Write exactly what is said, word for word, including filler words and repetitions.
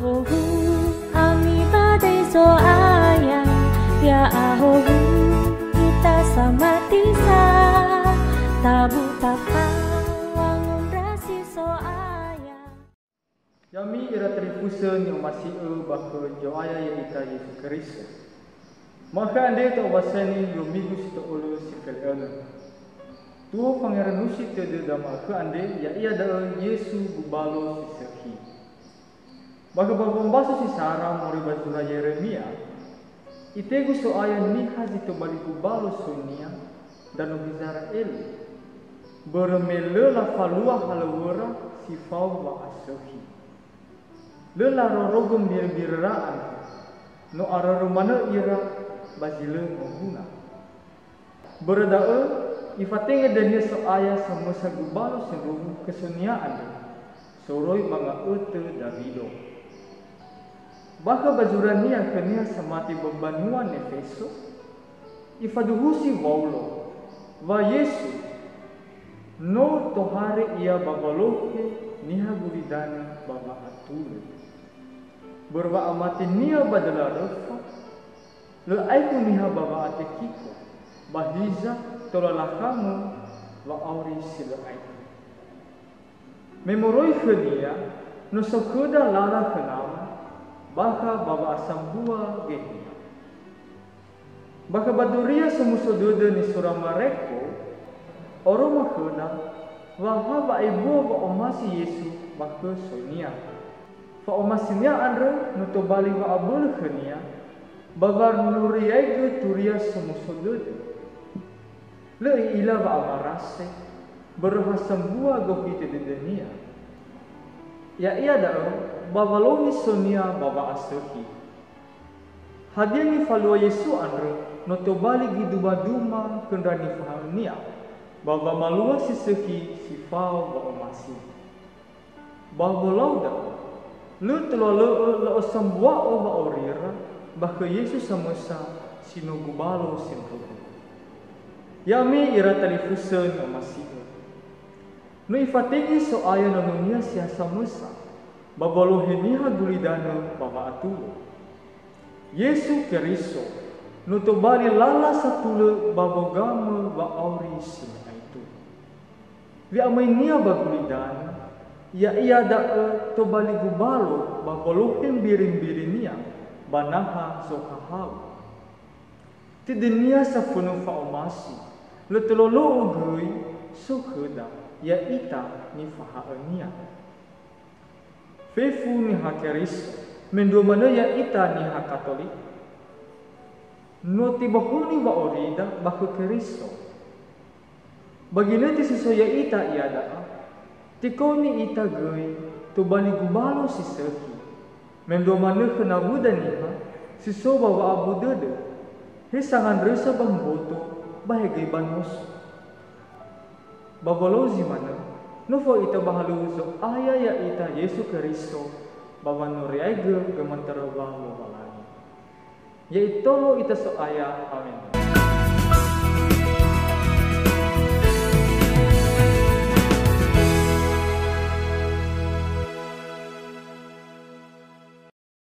Ahowu ami badai Zo'aya, ya'ahowu ita samati sa, tabu tafa wangondrasi Zo'aya. Ya'ami ira talifusö ni'omasi'ö ba khö Zo'aya ya'ita Yesu Keriso. Ma'ökhö andre ta'obasaini luo migu si to'ölö si felö'önö. Tuho fangeranusi tödöda ma'ökhö andre, ya'ia da'ö Yesu gubalo si sökhi. Ba khö ba wombaso si sara moroi ba zura Yeremia, itegu So'aya niha zi tobali gubalo soinia, ndra'o Gizera'eli, börö me lö lafalua halöŵöra si fao wa'asökhi. Lö larorogö mbirö-mbiröra andrö, no arörö manö ira ba zi lö moguna. Börö da'ö, ifatenge dönia So'aya samösa gubalo sindruhu khö sonia andrö, soroi ba nga'ötö Dawido. Bakha ba zurania khönia samati ba mbanua Nefeso, ifaduhusi Waulo, wa Yesu, no tohare Ia ba wolohe niha gulidanö ba wa'atulö. Börö wa'amate-Nia ba döla röfa, lö aetu niha ba wa'atekiko, ba hiza tola lakhangö wa'auri si lö aetu. Me moroi khönia, no so khöda lala khö Nama, bakha ba wa'asambua geheha. Bakha ba duria somuso dödö nisura Mareko, oroma khöda, wa ha wa'ebua wa'omasi Yesu ba khö soinia. Fa'omasinia andrö no tobali wa'abölö khönia, ba wanuriaigö turia somuso dödö. Lö i'ila wa'amarase, börö ha sambua gohitö dödönia. Ya'ia da'ö, ba wolohe sonia ba wa'asökhi. Hadia nifalua Yesu andrö no tobali giduma-duma khö ndra nifahaö-Nia, ba wamalua si sökhi si fao wa'omasi. Ba wolau da'ö, lö tola lö'ö la'osambua'ö wa'aurira ba khö Yesu samösa si no gubalo sindruhu. Ya'ami ira talifusö ni'omasi'ö. No ifatenge So'aya nono-Nia si ha samösa, ba wolohe niha gulidanö ba wa'atulö. Yesu Keriso, no tobali lala satulö ba wogamö wa'auri si lö aetu. We'amöi-Nia ba gulidanö, ya'ia da'ö tobali gubalo ba wolohe mbiri-mbiri-Nia ba naha zohahau. Tödönia safönö fa'omasi, lö tololo'ö göi so khöda, ya'ita nifahaö-Nia. Fefu Niha Keriso, mendrua manö ya'ita niha Katoliko. No tebohoni wa'aurida ba khö Keriso. Ba ginötö si so ya'ita iada'a, tekaoni ita göi tobali gubalo si sökhi, mendrua manö khö nawöda niha si so ba wa'abu dödö, he sangandrösa ba mboto, ba he göi ba noso. Ba woloi zi manö, no fao ita ba halöŵö Zo'aya ya'ita Yesu Keriso, ba wanuriaigö gömantöra Lowalangi. Ya'itolo ita So'aya. Amen.